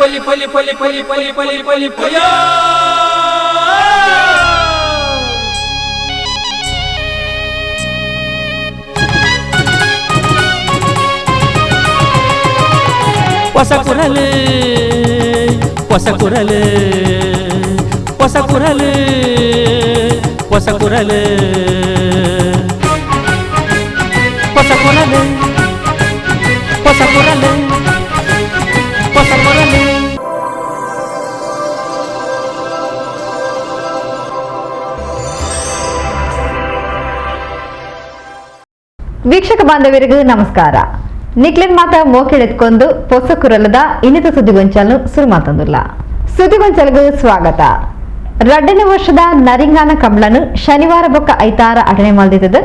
ಪೊಲಿ ಪೊಲಿ ಪೊಲಿ ಪೊಲಿ ಪೊಲಿ ಪೊಲಿ ಪೊಲಿ ಪೊಯ್ಯೋ. ಹೊಸ ಕುರಲು, ಹೊಸ ಕುರಲು, ಹೊಸ ಕುರಲು, ಹೊಸ ಕುರಲು, ಹೊಸ ಕುರಲು, ಹೊಸ ಕುರಲು, ಹೊಸ ಕುರಲು. ವೀಕ್ಷಕ ಬಾಂಧವರಿಗೂ ನಮಸ್ಕಾರ. ನಿಕ್ಲಿನ್ ಮಾತ ಮೋಕೆಳೆತ್ಕೊಂಡು ಪೊಸ ಕುರಲದ ಇನ್ನಿತ ಸುದ್ದಿಗೊಂಚಲು ಸುರು ಮಾತಂದುಲ್ಲ. ಸುದ್ದಿಗೊಂಚಲ್ಗೂ ಸ್ವಾಗತ. ರಡ್ಡನೇ ವರ್ಷದ ನರಿಂಗಾನ ಕಂಬ್ಳನು ಶನಿವಾರ ಬೊಕ್ಕ ಐತಾರ ಅಟನೆ ಮಲ್ದಿದ್ದದು.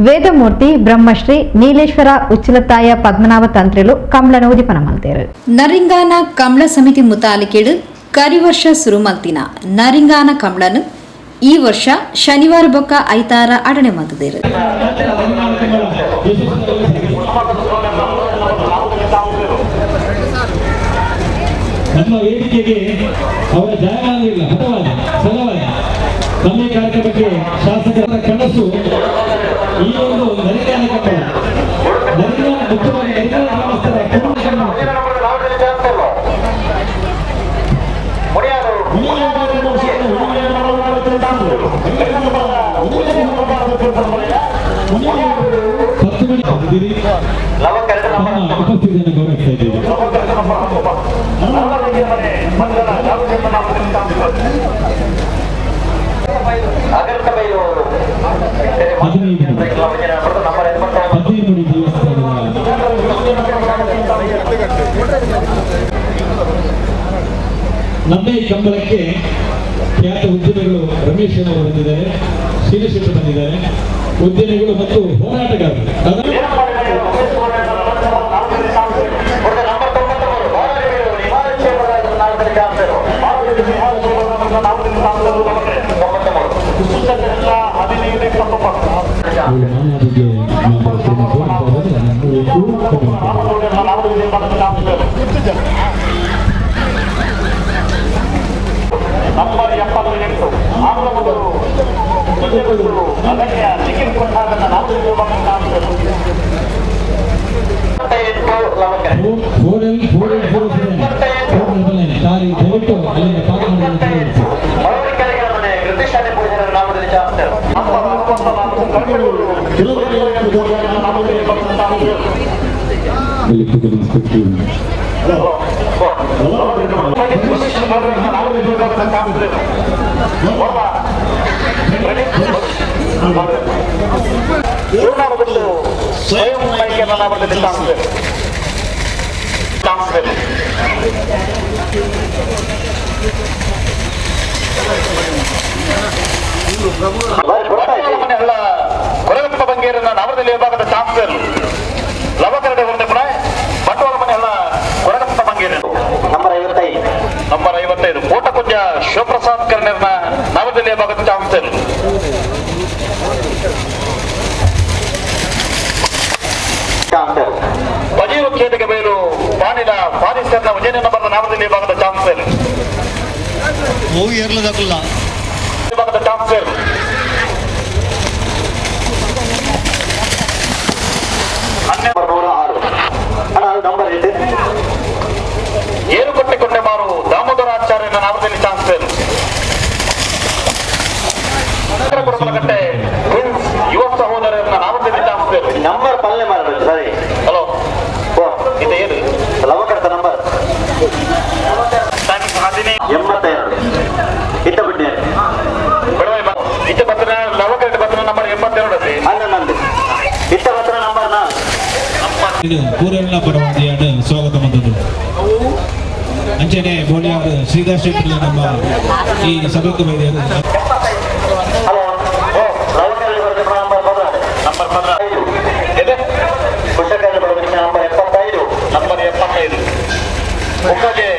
ವೇದಮೂರ್ತಿ ಬ್ರಹ್ಮಶ್ರೀ ನೀಲೇಶ್ವರ ಉಚ್ಚಿಲತಾಯ ಪದ್ಮನಾಭ ತಂತ್ರಿಲು ಕಂಬ್ಳನ ಉದಿಪನ ಮಲ್ತೇರು. ನರಿಂಗಾನ ಕಮಲ ಸಮಿತಿ ಮುತಾಲಿಕೇಡು ಕರಿವರ್ಷ ಸುರುಮಲ್ತಿನ ನರಿಂಗಾನ ಕಮಲನು ಈ ವರ್ಷ ಶನಿವಾರ ಬೊಕ್ಕ ಐತಾರ ಅಡಣೆ ಮಲ್ತದೇರು. ನಮ್ಮ ವೇದಿಕೆಗೆ ಅವರ ಜಾಯಮಾನವಿಲ್ಲ, ಹತವಾದ ಸಲವಾಗಿ ನಮ್ಮ ಈ ಕಾರ್ಯಕ್ರಮಕ್ಕೆ ಶಾಸಕರ ಕನಸು ಈ ಒಂದು ನರಿಗಾನ ಕಂಬಳ, ನರಿಗಾನ, ಮುಖ್ಯವಾಗಿ ನರಿಗಾನ ಗ್ರಾಮಸ್ಥರ ಪೂರ್ಣ 10 ಮಣಿ ಬಂದಿದ್ದೀರಿ. ತಮ್ಮ ಉಪಸ್ಥಿತಿಯನ್ನು ಗೌರವಿಸ್ತಾ ಇದ್ದೀವಿ. 15 ಮುಡಿ ದೇವಸ್ಥಾನದ ನಮ್ಮ ಈ ಕಂಬಳಕ್ಕೆ ಖ್ಯಾತ ಉದ್ಯಮಿಗಳು ರಮೇಶ್ ಅವರು ಬಂದಿದ್ದಾರೆ, ಶೀಲಶೆಟ್ಟಿ ಬಂದಿದ್ದಾರೆ. ಉದ್ಯಮಿಗಳು ಮತ್ತು ಹೋರಾಟಗಾರರು. ಮಾನಾದಿಗೆ ನಂಬರ್ 78 ಆಮ್ಲಮುಗಳು ಅಗಣ್ಯ ನಿಖಿಲ್ ಕೊಟ್ಟಾಗನ್ನ ನಾವು. 4 L 4 8 4 7 4 9 9 ದಾರಿ, ದಯವಿಟ್ಟು ಅಲ್ಲಿಂದ ಪಾರ್ಕ್ ಮಾಡಿ. ನಂಬರ್ 64 ಕರ್ಕಡೂರು. Electrical inspector. ಸ್ವಯಂ ಚಾನ್ಸರ್. ಕೊರಗಪ್ಪ ಬಂಗೇರನ ನವರದಲ್ಲಿ ವಿಭಾಗದ ಚಾನ್ಸರ್ ಲವಕರಡೆ ಹೊರದೆ ಬಂಡವಾಳ ಮನೆ ಕೊರಗಪ್ಪ ಬಂಗೇರ. ನಂಬರ್ 55. ನಂಬರ್ 55 ಕೋಟಕುಂಜ ಶಿವಪ್ರಸಾದ್ ಕರ್ಣರ್ನ ನವದೆಹಲಿ ವಿಭಾಗದ ಚಾನ್ಸರ್. ಚಾನ್ಸರ್. ಬಜೀರು ಖೇದಿಗೆ ಬಯಲು ಪಾನಿಲ ಪಾರಿಸರ್ನ ವಿಜಯ ನಂಬರ್ನ ನವದೆಹಲಿ ವಿಭಾಗದ ಚಾನ್ಸರ್ ವಿಭಾಗದ ಚಾನ್ಸರ್. ನಂಬರ್ 106 ಅಣ್ಣ, ಅದು ನಂಬರ್ ಎಷ್ಟು? ಏರುಕಟ್ಟೆ ಕೊಂಡೆಮಾರು ದಾಮೋದರಾಚಾರ್ಯನ ನವದೆಹಲಿ ಚಾನ್ಸರ್. ಕುರುಬಲಕಟ್ಟೆ ಪ್ರಿನ್ಸ್ ಯುವ ಸಹೋದರನ ನವದೆಹಲಿ ಚಾನ್ಸರ್. ನಂಬರ್ ಪಲ್ಲೆ ಮಾಡಬೇಕು ಸರಿ. ಹಲೋ. ಓ. ಇದು ಏನು? ಲವಕರ್ತ ನಂಬರ್. ಟೈಮಿಂಗ್ 15. 82 ಇತ್ತ ಬಿಡ್ನೆ. ಬಿಡವೆ ಇತ್ತ ಬತ್ತಿನ ಲವಕರೆಡ್ಡಿ ಬತ್ತಿನ ನಂಬರ್ 82 ಅಲ್ಲಿ. ಹನ್ನೊಂದು ಇತ್ತ ಬತ್ತಿನ ನಂಬರ್ 4. ಪೂರಣ್ಣ ಪರವಾದಿಯನ್ನು ಸ್ವಾಗತ ಮಾಡಿದರು. ಅಂಚನೆ ಬೋಳಿಯಾರ್ ಶ್ರೀಧರ್ ಶೆಟ್ಟಿ ನಮ್ಮ ಈ ಸಭೆಗೆ ಬೈದಿದ್ದಾರೆ. ಹಲೋ, ಓ ಲವಕರಲ್ಲಿ ಬರುತ್ತೆ ನಂಬರ್ 16. ನಂಬರ್ 16 ಐದು. ಇದೆ. ಕುಶಕರಲ್ಲಿ ಬರುತ್ತೆ number 75. Number 75 Ukkaje,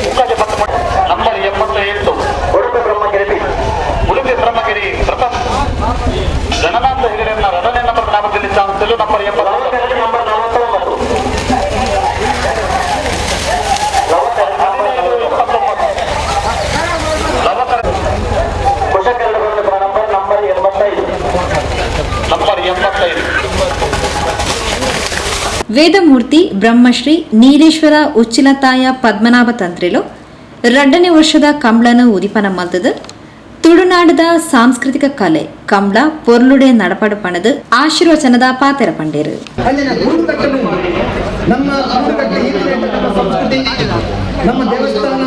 Ukkaje 10. Number 88. Udupi Brahmagiri ಪಿ. ಉಡುಪಿ ಬ್ರಹ್ಮಗಿರಿ ಪ್ರಥಮ್ ಗಣನಾಥ ಹೆಗಡೆಯನ್ನ ಎರಡನೇ ನಂಬರ್ ನಾಮದಲ್ಲಿ ಚಾನ್ಸಲ್ ನಂಬರ್ 80. ಲವಕರಲ್ಲಿ ನಂಬರ್ 49. ವೇದಮೂರ್ತಿ ಬ್ರಹ್ಮಶ್ರೀ ನೀಲೇಶ್ವರ ಉಚ್ಚಿಲತಾಯ ಪದ್ಮನಾಭ ತಂತ್ರಿಲು ರಡ್ಡನೇ ವರ್ಷದ ಕಂಬ್ಳನು ಉದಿಪನ ಮಲ್ತದು ತುಳುನಾಡದ ಸಾಂಸ್ಕೃತಿಕ ಕಲೆ ಕಂಬ್ಳ ಪೊರ್ಲುಡೆ ನಡಪಡು ಪಣದು ಆಶೀರ್ವಚನದ ಪಾತೆರ ಪಂಡೇರು. ಅಂಜನ ಗೂಡುಕಟ್ಟಲು ನಮ್ಮ ಗೂಡುಕಟ್ಟೆ ನಮ್ಮ ಸಂಸ್ಕೃತಿ, ನಮ್ಮ ದೇವಸ್ಥಾನ,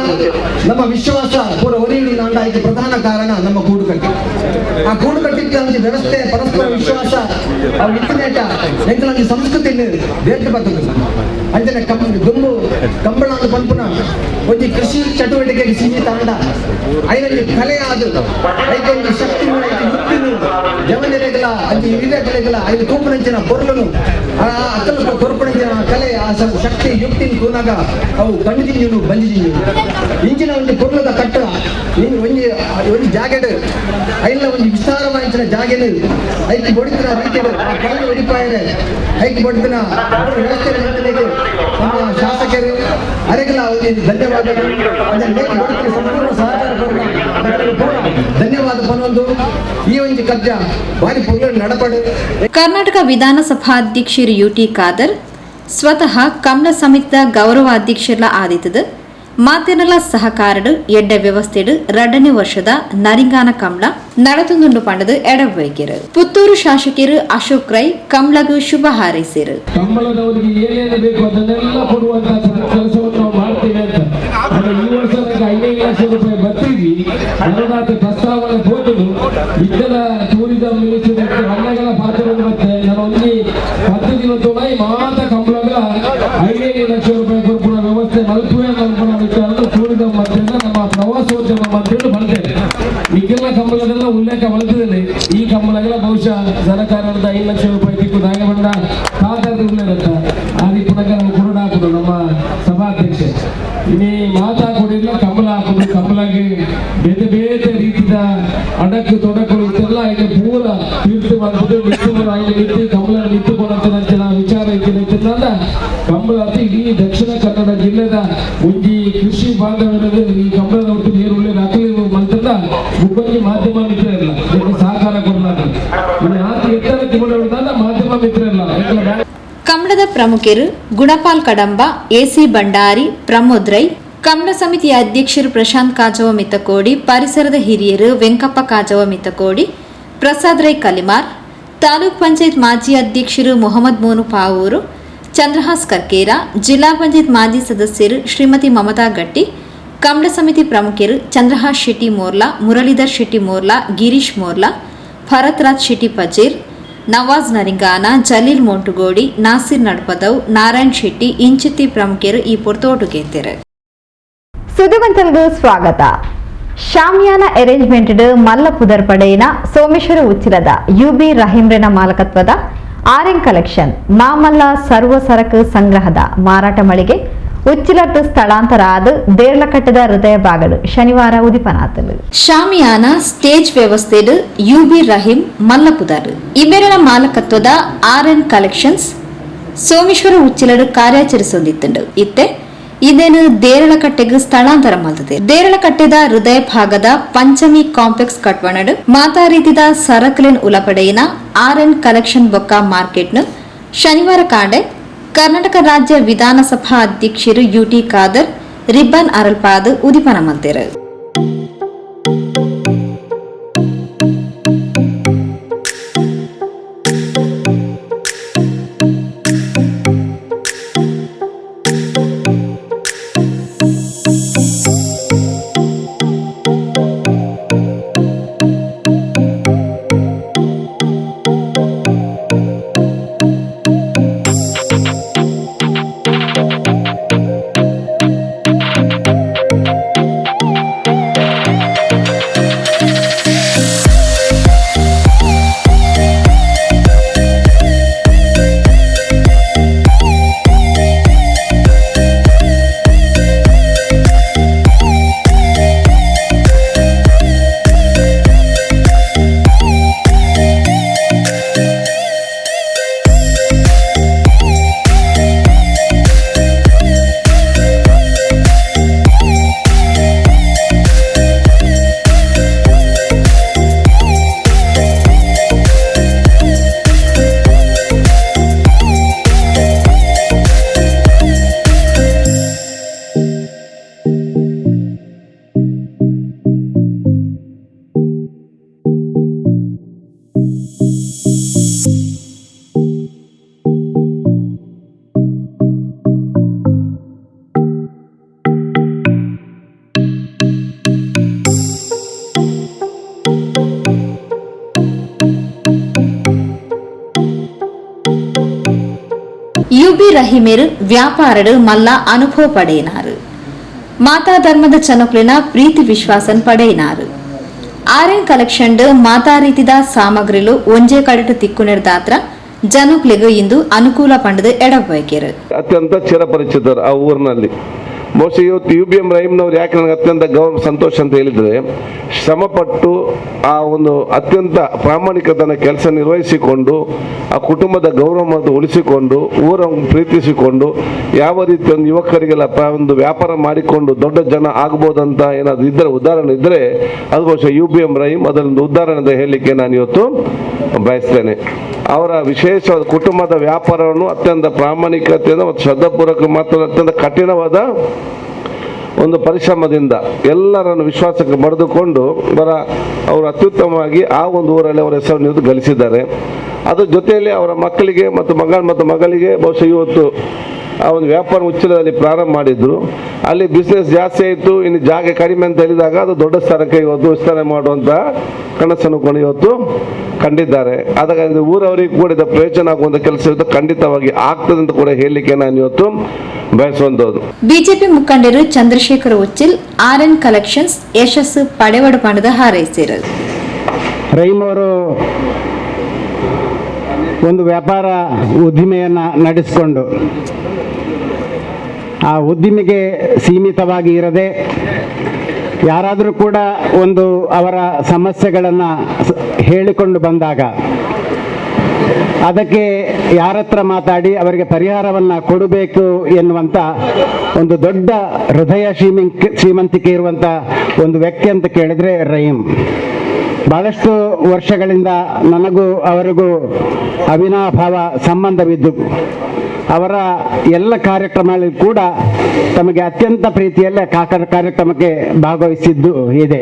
ನಮ್ಮ ವಿಶ್ವಾಸ ಪೂರ ಒರಿಯುಳಿ ನಾಂಡ ಪ್ರಧಾನ ಕಾರಣ ನಮ್ಮ ಗೂಡುಕಟ್ಟೆ. ಆ ಗೂಡುಕಟ್ಟಿದ್ದ ಒಂಜಿ ವ್ಯವಸ್ಥೆ, ಪರಸ್ಪರ ವಿಶ್ವಾಸ, ಅವು ಇತ್ತಿನೇಟ ಎಂಕಲೊಂಜಿ ಸಂಸ್ಕೃತಿ ಬೇರ್ತು ಬರ್ತದೆ. ಅಂಜನ ದುಂಬು ಕಂಬಳ ಅಂದ್ ಪನ್ಪುನ ಒಂಜಿ ಕೃಷಿ ಚಟುವಟಿಕೆಗೆ ಸೀಮಿತ ಆಂಡ ಐನೊಂಜಿ ಕಲೆ ಆದ್ ಐಕೊಂಜಿ ಶಕ್ತಿ ಯುಕ್ತಿನು ಜವನೆರೆಗಳ ಅಂಚಿ ಹಿರಿಯಕಲೆಗಳ ಐದು ತೂಪುನಂಚಿನ ಪೊರ್ಲುನು ಅತ್ತಲ ಕೊರ್ಪುನಂಚಿನ ಕಲೆ ಆ ಶಕ್ತಿ ಯುಕ್ತಿನ ತೂನಾಗ ಅವು ಕಣ್ಣು ಜಿಂಜುನು ಬಂಜಿ ಜಿಂಜುನು ಇಂಚಿನ ಒಂಜಿ ಪೊರ್ಲದ ಕಟ್ಟ ಒಂಜಿ ಒಂಜಿ ಜಾಗೆಡ್ ಐಲ ಒಂಜಿ ವಿಸ್ತಾರವಾಂಚಿನ ಜಾಗೆನ್ ಐಕ್ ಬೊಡಿತಿನ ರೀತಿಡ್ ಆ ಕಣ್ಣು ಒಡಿಪಾಯರೆ ಐಕ್ ಬೊಡಿತಿನ ವ್ಯವಸ್ಥೆ ನಮ್ಮ ಶಾಸಕರು ಅರೆಗಲ ಒಂಜಿ ಧನ್ಯವಾದಗಳು. ಸಂಪೂರ್ಣ ಸಹಕಾರ ಧನ್ಯವಾದ ಪನೊಂದು ಈ ಒಂಜಿ ಕಜ್ಜ ಬಾರಿ ಪೊರ್ಲು ನಡಪಡು. ಕರ್ನಾಟಕ ವಿಧಾನಸಭಾಧ್ಯಕ್ಷರು ಯುಟಿ ಖಾದರ್ ಸ್ವತಃ ಕಮಲ ಸಮಿತಿದ ಗೌರವಾಧ್ಯಕ್ಷರ ಆದಿತದ ಮಾತೆನಲ ಸಹಕಾರಡು ಎಡ್ಡ ವ್ಯವಸ್ಥೆಡು ರಡ್ಡನೇ ವರ್ಷದ ನರಿಂಗಾನ ಕಮಲ ನಡತುಂದುಂಡು ಪಂಡದು ಎಡವೈಕೆರು. ಪುತ್ತೂರು ಶಾಸಕರು ಅಶೋಕ್ ರೈ ಕಮಲಗು ಶುಭ ಹಾರೈಸಿರು. ಕಮಲದವರಿಗೆ ಏನೇನು ಬೇಕು ಅದನ್ನೆಲ್ಲ ಕೊಡುವಂತಹ ಕೆಲಸವನ್ನು ನಾವು ಮಾಡ್ತೇವೆ ಅಂತ. ಈ ವರ್ಷ 5 ಲಕ್ಷ ರೂಪಾಯಿ ಬರ್ತೀವಿ ಅನುದಾನ ಪ್ರಸ್ತಾವನೆ ಹೋದದು ಇದ್ದದ ಟೂರಿಸಂ ಮಿನಿಸ್ಟ್ರಿ ಹಣ್ಣಗಳ ಪಾತ್ರವನ್ನು ಮತ್ತೆ ನಾನು ಒಂದು 10 ದಿನ ತೊಡೈ ಮಾತ ಕಂಬಳಗಳ 5 ಲಕ್ಷ ರೂಪಾಯಿ ಕೊಡುವ ವ್ಯವಸ್ಥೆ ಮಲ್ಪುವೆ ವಿಚಾರ ಟೂರಿಸಂ ಮಂತ್ರಿಯಿಂದ ನಮ್ಮ ಪ್ರವಾಸೋದ್ಯಮ ಮಂತ್ರಿಗಳು ಬರ್ತೇವೆ. ಮಿಕ್ಕೆಲ್ಲ ಕಂಬಳದೆಲ್ಲ ಉಲ್ಲೇಖ ಬರ್ತದೆ. ಈ ಕಂಬಳಗಳ ಬಹುಶಃ ಸರ್ಕಾರದ 5 ಲಕ್ಷ ರೂಪಾಯಿ ತಿಕ್ಕು ನಾಗಬಂಡ ಕಾತರದಿಂದ ಆದಿ ಪುನಃ ಕುರುಡ ಹಾಕುದು ನಮ್ಮ ಸಭಾಧ್ಯಕ್ಷ ಇನ್ನೇ ಮಾತಾ ಕೊಡಿಲ್ಲ ಕಂಬಳ ಹಾಕುದು. ಕಂಬಳಗೆ ಬೇರೆ ಬೇರೆ ರೀತಿಯ ಅಡಕು ತೊಡಕು ಇತ್ತೆಲ್ಲ ಈಗ ಪೂರ ತೀರ್ತು ಬಂದ್ಬಿಟ್ಟು ನಿಂತು ನಿಂತು ಕಂಬಳ ನಿಂತುಕೊಂಡಂತ ನಂಚಿನ ವಿಚಾರ ಇತ್ತಿನ ಕಂಬಳ ಅಂತ ಇಡೀ ದಕ್ಷಿಣ ಕನ್ನಡ ಜಿಲ್ಲೆದ ಒಂಜಿ ಕೃಷಿ ಬಾಂಧವ್ಯದ ಈ ಕಂಬಳದ ಒಟ್ಟು ನೀರುಳ್ಳಿ ನಕಲಿ ಮಂತ್ರದ ಮುಬ್ಬಂಜಿ ಮಾಧ್ಯಮ ಮಿತ್ರ ಇಲ್ಲ ಸಹಕಾರ ಕೊಡಲಾರ ಆತ ಎತ್ತರಕ್ಕೆ ಮಾಧ್ಯಮ ಮಿತ್ರ ಇಲ್ಲ. ಕಮಲದ ಪ್ರಮುಖರು ಗುಣಪಾಲ್ ಕಡಂಬ, ಎಸಿ ಭಂಡಾರಿ, ಪ್ರಮೋದ್ ರೈ, ಕಮಲ ಸಮಿತಿಯ ಅಧ್ಯಕ್ಷರು ಪ್ರಶಾಂತ್ ಕಾಜವ ಮಿತ್ತಕೋಡಿ, ಪರಿಸರದ ಹಿರಿಯರು ವೆಂಕಪ್ಪ ಕಾಜವ ಮಿತ್ತಕೋಡಿ, ಪ್ರಸಾದ್ ರೈ ಕಲಿಮಾರ್, ತಾಲೂಕ್ ಪಂಚಾಯತ್ ಮಾಜಿ ಅಧ್ಯಕ್ಷರು ಮೊಹಮ್ಮದ್ ಮೋನು ಪಾವೂರು, ಚಂದ್ರಹಾಸ್ ಕರ್ಕೇರ, ಜಿಲ್ಲಾ ಪಂಚಾಯತ್ ಮಾಜಿ ಸದಸ್ಯರು ಶ್ರೀಮತಿ ಮಮತಾ ಗಟ್ಟಿ, ಕಮಲ ಸಮಿತಿ ಪ್ರಮುಖರು ಚಂದ್ರಹಾಸ್ ಶೆಟ್ಟಿ ಮೋರ್ಲಾ, ಮುರಳೀಧರ್ ಶೆಟ್ಟಿ ಮೋರ್ಲಾ, ಗಿರೀಶ್ ಮೋರ್ಲಾ, ಭರತ್ ರಾಜ್ ಶೆಟ್ಟಿ ಪಜೀರ್, ನವಾಜ್ ನರಿಂಗಾನ, ಜಲೀಲ್ ಮೋಂಟುಗೋಡಿ, ನಾಸಿರ್ ನಡ್ಪದವ್, ನಾರಾಯಣ್ ಶೆಟ್ಟಿ ಇಂಚಿತ್ತಿ ಪ್ರಮುಖರು ಈ ಪೊರ್ತೋಟುಗೇತೆರು. ಸುದ್ದಿಗೊಂಚಲ್ಗೂ ಸ್ವಾಗತ. ಶಾಮಿಯಾನ ಅರೇಂಜ್ಮೆಂಟ್ ಮಲ್ಲ ಪುದರ್ ಪಡೆಯಿನ ಸೋಮೇಶ್ವರ ಉಚ್ಚಿಲದ ಯುಬಿ ರಹೀಂರನ ಮಾಲಕತ್ವದ ಆರ್ಎನ್ ಕಲೆಕ್ಷನ್ ಮಾಮಲ್ಲ ಸರ್ವ ಸರಕು ಸಂಗ್ರಹದ ಮಾರಾಟ ಮಳಿಗೆ ಉಚ್ಚಿಲದ್ದು ಸ್ಥಳಾಂತರ ಆದ ದೇರ್ಲಕಟ್ಟದ ಹೃದಯ ಬಾಗಲು ಶನಿವಾರ ಉದಿಪನಾತಲು. ಶಾಮಿಯಾನ ಸ್ಟೇಜ್ ವ್ಯವಸ್ಥೆಡು ಯುಬಿ ರಹೀಂ ಮಲ್ಲಪುದಾರು ಇಬೆರಳ ಮಾಲಕತ್ವದ ಆರ್ಎನ್ ಕಲೆಕ್ಷನ್ಸ್ ಸೋಮೇಶ್ವರ ಉಚ್ಚಿಲಡು ಕಾರ್ಯಾಚರಿಸೊಂದಿತ್ತುಂಡು. ಇತ್ತೆ ಇದೇನು ದೇರಳಕಟ್ಟೆಗೆ ಸ್ಥಳಾಂತರ ಮಲ್ತದೆ. ದೇರಳಕಟ್ಟೆದ ಹೃದಯ ಭಾಗದ ಪಂಚಮಿ ಕಾಂಪ್ಲೆಕ್ಸ್ ಕಟ್ವಣಡು ಮಾತಾ ರೀತಿದ ಸರಕುಲೆನ್ ಉಲಪಡೆಯಿನ ಆರ್ಎನ್ ಕಲೆಕ್ಷನ್ ಬೊಕ್ಕ ಮಾರ್ಕೆಟ್ನು ಶನಿವಾರ ಕಾಂಡೆ ಕರ್ನಾಟಕ ರಾಜ್ಯ ವಿಧಾನಸಭಾ ಅಧ್ಯಕ್ಷರು ಯುಟಿ ಖಾದರ್ ರಿಬ್ಬನ್ ಅರಲ್ಪಾದ್ ಉದಿಪನ ಮಲ್ತೆರು. UB ರಹೀಮೇರು ವ್ಯಾಪಾರಡು ಮಲ್ಲ ಅನುಭವ ಪಡೆಯಿನಾರು. ಮಾತಾ ಧರ್ಮದ ಚನಕುಲಿನ ಪ್ರೀತಿ ವಿಶ್ವಾಸನ್ ಪಡೆಯಿನಾರು. ಆರ್ಎನ್ ಕಲೆಕ್ಷನ್ ಮಾತಾ ರೀತಿದ ಸಾಮಗ್ರಿಲು ಒಂಜೇ ಕಡೆಟು ತಿಕ್ಕುನೆರ್ದಾತ್ರ ಜನಕ್ಲೆಗ್ ಇಂದು ಅನುಕೂಲ ಪಂಡದು ಎಡಬಯಕೆರು. ಅತ್ಯಂತ ಚಿರಪರಿಚಿತರು ಆ ಊರಿನಲ್ಲಿ. ಬಹುಶಃ ಇವತ್ತು you B M ರಹೀಮ್ನವ್ರು ಯಾಕೆ ನನಗೆ ಅತ್ಯಂತ ಗೌರವ, ಸಂತೋಷ ಅಂತ ಹೇಳಿದರೆ, ಶ್ರಮಪಟ್ಟು ಆ ಒಂದು ಅತ್ಯಂತ ಪ್ರಾಮಾಣಿಕತನ ಕೆಲಸ ನಿರ್ವಹಿಸಿಕೊಂಡು, ಆ ಕುಟುಂಬದ ಗೌರವ ಮತ್ತು ಉಳಿಸಿಕೊಂಡು, ಊರನ್ನು ಪ್ರೀತಿಸಿಕೊಂಡು, ಯಾವ ರೀತಿ ಒಂದು ಯುವಕರಿಗೆಲ್ಲ ಒಂದು ವ್ಯಾಪಾರ ಮಾಡಿಕೊಂಡು ದೊಡ್ಡ ಜನ ಆಗ್ಬೋದಂತ ಏನಾದ್ರು ಇದ್ದರೆ, ಉದಾಹರಣೆ ಇದ್ದರೆ, ಅದು ಬಹುಶಃ you B M Rahim ಅದರೊಂದು ಉದಾಹರಣೆ ಅಂತ ಹೇಳಲಿಕ್ಕೆ ನಾನು ಇವತ್ತು ಬಯಸ್ತೇನೆ. ಅವರ ವಿಶೇಷವಾದ ಕುಟುಂಬದ ವ್ಯಾಪಾರವನ್ನು ಅತ್ಯಂತ ಪ್ರಾಮಾಣಿಕತೆಯಿಂದ ಮತ್ತು ಶ್ರದ್ಧಾಪೂರ್ವಕ ಮತ್ತು ಅತ್ಯಂತ ಕಠಿಣವಾದ ಒಂದು ಪರಿಶ್ರಮದಿಂದ ಎಲ್ಲರನ್ನು ವಿಶ್ವಾಸಕ್ಕೆ ಪಡೆದುಕೊಂಡು ಅವರು ಅತ್ಯುತ್ತಮವಾಗಿ ಆ ಒಂದು ಊರಲ್ಲಿ ಅವರ ಹೆಸರನ್ನು ಗಳಿಸಿದ್ದಾರೆ. ಅದ್ರ ಜೊತೆಯಲ್ಲಿ ಅವರ ಮಕ್ಕಳಿಗೆ ಮತ್ತು ಮಗ ಮತ್ತು ಮಗಳಿಗೆ ಬಹುಶಃ ಇವತ್ತು ಆ ಒಂದು ವ್ಯಾಪಾರ ಉಚ್ಚಿಲದಲ್ಲಿ ಪ್ರಾರಂಭ ಮಾಡಿದ್ರು. ಅಲ್ಲಿ ಬಿಸ್ನೆಸ್ ಜಾಸ್ತಿ ಆಯಿತು, ಇನ್ನು ಜಾಗ ಕಡಿಮೆ ಅಂತ ಹೇಳಿದಾಗ ಅದು ದೊಡ್ಡ ಸ್ಥಳಕ್ಕೆ ಇವತ್ತು ವಿಸ್ತರಣೆ ಮಾಡುವಂಥ ಕನಸನ್ನು ಕೂಡ ಇವತ್ತು ಕಂಡಿದ್ದಾರೆ. ಆದ ಕಾರಣ ಊರವರಿಗೆ ಕೂಡ ಇದರ ಪ್ರಯೋಜನ ಆಗುವಂಥ ಕೆಲಸ ಇವತ್ತು ಖಂಡಿತವಾಗಿ ಆಗ್ತದೆ ಅಂತ ಕೂಡ ಹೇಳಲಿಕ್ಕೆ ನಾನು ಇವತ್ತು ಬಯಸುವಂಥದ್ದು. ಬಿಜೆಪಿ ಮುಖಂಡರು ಚಂದ್ರಶೇಖರ್ ಉಚ್ಚಿಲ್ ಆರ್ಎನ್ ಕಲೆಕ್ಷನ್ಸ್ ಯಶಸ್ಸು ಪಡೆವಡು ಪಂಡದ ಹಾರೈಸಿರು. ರಹೀಮ್ ಅವರು ಒಂದು ವ್ಯಾಪಾರ ಉದ್ದಿಮೆಯನ್ನು ನಡೆಸಿಕೊಂಡು ಆ ಉದ್ದಿಮೆಗೆ ಸೀಮಿತವಾಗಿ ಇರದೆ, ಯಾರಾದರೂ ಕೂಡ ಒಂದು ಅವರ ಸಮಸ್ಯೆಗಳನ್ನು ಹೇಳಿಕೊಂಡು ಬಂದಾಗ ಅದಕ್ಕೆ ಯಾರತ್ರ ಮಾತಾಡಿ ಅವರಿಗೆ ಪರಿಹಾರವನ್ನು ಕೊಡಬೇಕು ಎನ್ನುವಂಥ ಒಂದು ದೊಡ್ಡ ಹೃದಯ ಶ್ರೀಮಂತಿಕೆ ಇರುವಂಥ ಒಂದು ವ್ಯಕ್ತಿ ಅಂತ ಕೇಳಿದರೆ ರಹೀಮ್. ಭಾಳಷ್ಟು ವರ್ಷಗಳಿಂದ ನನಗೂ ಅವರಿಗೂ ಅವಿನಾಭಾವ ಸಂಬಂಧವಿದ್ದು, ಅವರ ಎಲ್ಲ ಕಾರ್ಯಕ್ರಮಗಳಲ್ಲಿ ಕೂಡ ತಮಗೆ ಅತ್ಯಂತ ಪ್ರೀತಿಯಲ್ಲೇ ಕಾರ್ಯಕ್ರಮಕ್ಕೆ ಭಾಗವಹಿಸಿದ್ದು ಇದೆ.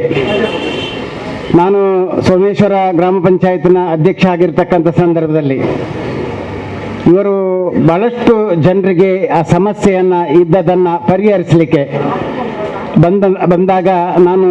ನಾನು ಸೋಮೇಶ್ವರ ಗ್ರಾಮ ಪಂಚಾಯತ್ನ ಅಧ್ಯಕ್ಷ ಆಗಿರ್ತಕ್ಕಂಥ ಸಂದರ್ಭದಲ್ಲಿ ಇವರು ಭಾಳಷ್ಟು ಜನರಿಗೆ ಆ ಸಮಸ್ಯೆಯನ್ನು ಇದ್ದದನ್ನು ಪರಿಹರಿಸಲಿಕ್ಕೆ ಬಂದಾಗ ನಾನು